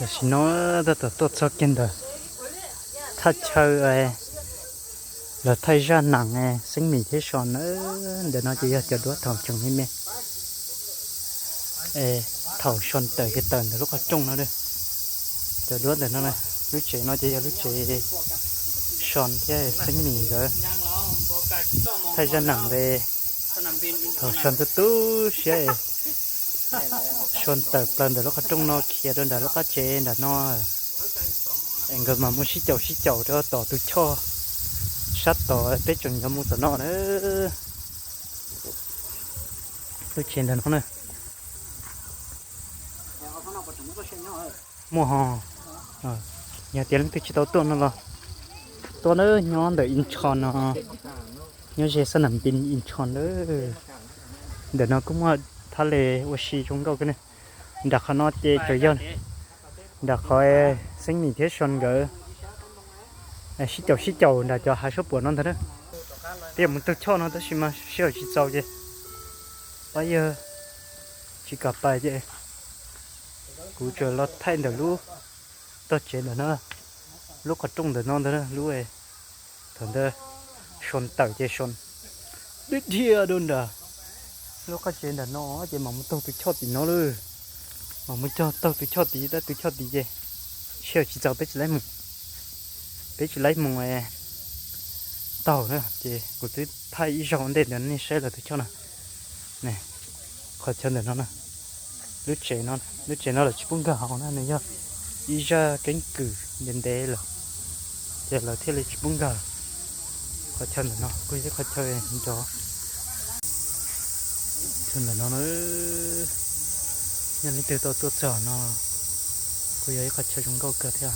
Tam sim no tab tom tuaj txog kiag ntawm thaj chaw los thaij zaj nees, xeeb mis thiab so na. Ntawm no ces yog cov duab thaum tseem me me, thaum so tawm ces tawm ntawm lub qhov rooj no. Cov duab ntawm no, lub tsev no ces yog lub tsev so thiab xeeb mis nkawd thaij zaj nees ntawd. Thaum so tu tu siab, so tawm plaws ntawm lub qhov rooj no khiav rau nram lub qab tsev nram no. Nkawd mas mus sib caum sib caum rau tom tus choj sab tod, peb tseem yuav mus tom no na. Lub tsev ntawm no na. Muaj ho, yog tias leej twg tsis tau tuaj no los tuaj na, nyob ntawm Incheon no, nyob ze xab nam pin Incheon lawm. Ntawm no kuj muaj thaj le ua si zoo nkauj kawg ne. Nram qhov no ces tseem yog, nram qhov xeeb mis thiab so nkawd sib caum sib caum nram cov hav suab puam no ntag na. Peb yuav mus taug choj no tab sis mas sij hawm tsis txaus ces pab yawg tsis kam pais ces kuv tsuas los thaij ntawm lub tog tsev ntawm no, lub qhov rooj ntawm no ntag, lub thaum ntawd so tawm ces so dhia dhia rau nram lub qab tsev nram no ces mam mus taug tus choj tim no lawm. Mam mus cog taug tus choj tid, tab tus choj tid ces sij hawm tsis txaus peb tsis laib mus, peb tsis laib mus taug na ces kuv twb thaij ib zaug ua ntej ntawd nej saib lawm tus choj no. Qhov chaw ntawm no na, lub tsev no, lub tsev no lawv tsis pub nkag hauv na, nws yog ib zaj keeb kwm ntev ntev lawm ces lawv thiaj li tsis pub nkag. Qhov chaw ntawm no kuj yog ib qhov chaw nrov. Chaw ntawm no na, yog leej twg tau tuaj txog no kuj yog ib qhov chaw zoo nkauj kawg thiab.